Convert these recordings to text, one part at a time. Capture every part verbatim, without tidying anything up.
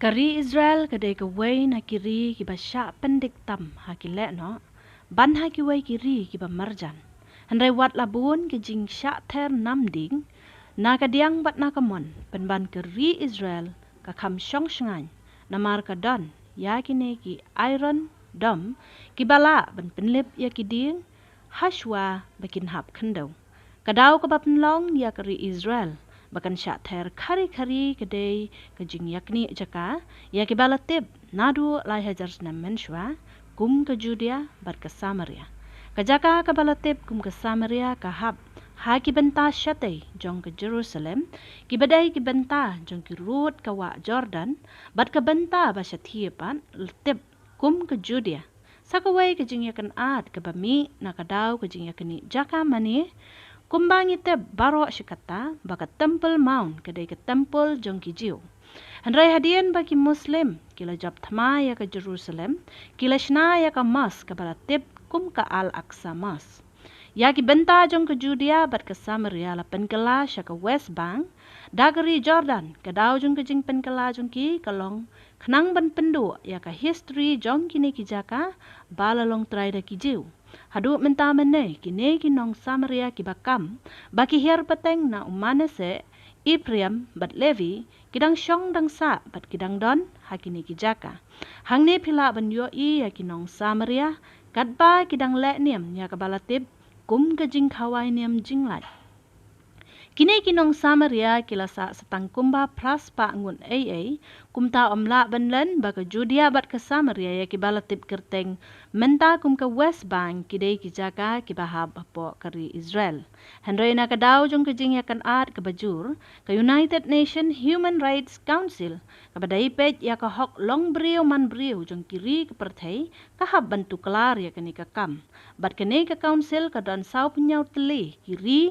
Ka ri Israel ka dei kawei na ki ri kiba shah pyndik tam ha ki lehnoh ban ha kiwei ki ri kiba marjan. Hynrei wat la bun ki jingshah ther namding na ka diang bad na ka mon, pynban ka ri Israel ka kham shong shngaiñ namar ka don ïa kine ki Iron Dome kiba lah ban pynlip ïa ki dieng ha shuwa ba kin hap khyndew. Ka daw kaba pynlong ïa ka ri Israel ba kan shah ther khari khari ka dei ka jingïaknieh jaka ïa kiba la tip naduh lai hajar snem mynshuwa kum ka Judea bad ka Samaria. Ka jaka kaba la tip kum ka Samaria ka hap ha ki bynta shatei jong ka Jerusalem, kiba dei ki bynta jong ki rud ka wah Jordan, bad ka bynta ba shathie pat la tip kum ka Judea. Sa kawei ka jingïakynad kaba mih na ka daw ka jingïaknieh jaka mane, kumba ngi tip baroh shi katta ba ka Temple Mount ka dei ka templ jong ki Jiw. Hynrei hadien ba ki Muslim ki la jop thma ïa ka Jerusalem, ki la shna ïa ka mosque kaba la tip kum ka Al-Aqsa Mosque. Ïa ki bynta jong ka Judea bad ka Samaria la pynkylla sha ka West Bank da ka ri Jordan. Ka daw jong ka jingpynkylla jong ki ka long khnang ban pynduh ïa ka history jong kine ki jaka ba la long trai da ki Jiw. Haduh mynta mynne kine ki nong Samaria kiba kam ba ki hiar pateng na u Manasseh, Ephraim bad Levi ki dang shong dang sah bad ki dang don ha kine ki jaka. Hangne phi lah ban ïohi ïa ki nong Samaria katba ki dang leh niam ïa kaba la tip kum ka jingkhawai niam jinglait. Kine ki nong Samaria ki la sah sa tang kumba phra spah ngut ei ei, kumta ym lah ban len ba ka Judea bad ka Samaria ïa kiba la tip kyrteng mynta kum ka West Bank ki dei ki jaka kiba hap hapoh ka ri Israel. Hynrei na ka daw jong ka jingïakynad kaba jur, ka United Nations Human Rights Council kaba dei peit ïa ka hok long briew man briew jong ki ri ka pyrthei ka hap ban tuklar ïa kane ka kam. Bad kane ka council ka don sawphew hynñiew tylli ki ri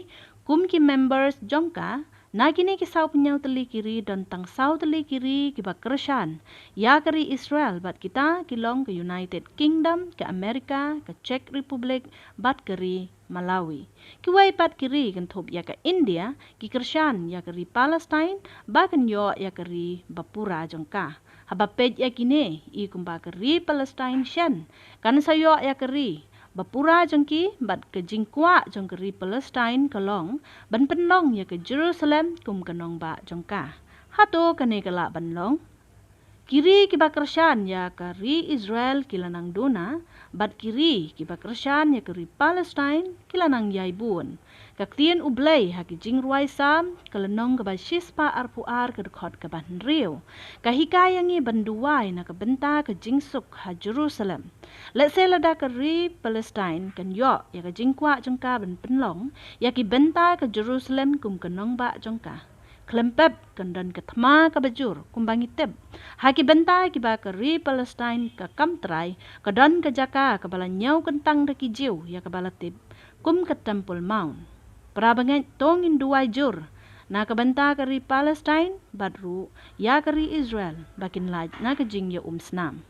kum ki members jong ka. Na kine ki sawphew hynñiew tylli ki ri don tang saw tylli ki ri kiba kyrshan ïa ka ri Israel bad kita ki long ka United Kingdom, ka America, ka Czech Republic bad ka ri Malawi. Kiwei pat ki ri kynthup ïa ka India ki kyrshan ïa ka ri Palestine ba kan ïoh ïa ka ri ba pura jong ka. Haba peit ïa kine, i kumba ka ri Palestine shen kan sa ïoh ïa ka ri ba pura jong ki bad ka jingkwah jong ka ri Palestine ka long ban pynlong ïa ka Jerusalem kum ka nongbah jong ka. Hato kane ka lah ban long? Ki ri kiba kyrshan ïa ka ri Israel ki la nang duna, bad ki ri kiba kyrshan ïa ka ri Palestine ki la nang ïai bun. Ka ktien U Blei ha ki jingrwai Salm ka lynnong kaba shispah arphew ar ka dkhot kaba hynriew ka hikai ïa ngi ban duwai na ka bynta ka jingsuk ha Jerusalem. Lehse lada ka ri Palestine kan ïoh ïa ka jingkwah jong ka ban pynlong ïa ki bynta ka Jerusalem kum ka nongbah jong ka, khlem pep kan don ka thma kaba jur kumba ngi tip. Ha ki bynta kiba ka ri Palestine ka kam trai, ka don ka jaka kaba la ñiew kyntang da ki Jiw ïa kaba la tip kum ka Temple Mount. Para bangeit, to ngin duwai jur na ka bynta ka ri Palestine bad ruh ïa ka ri Israel ba kin lait na ka jingïaumsnam.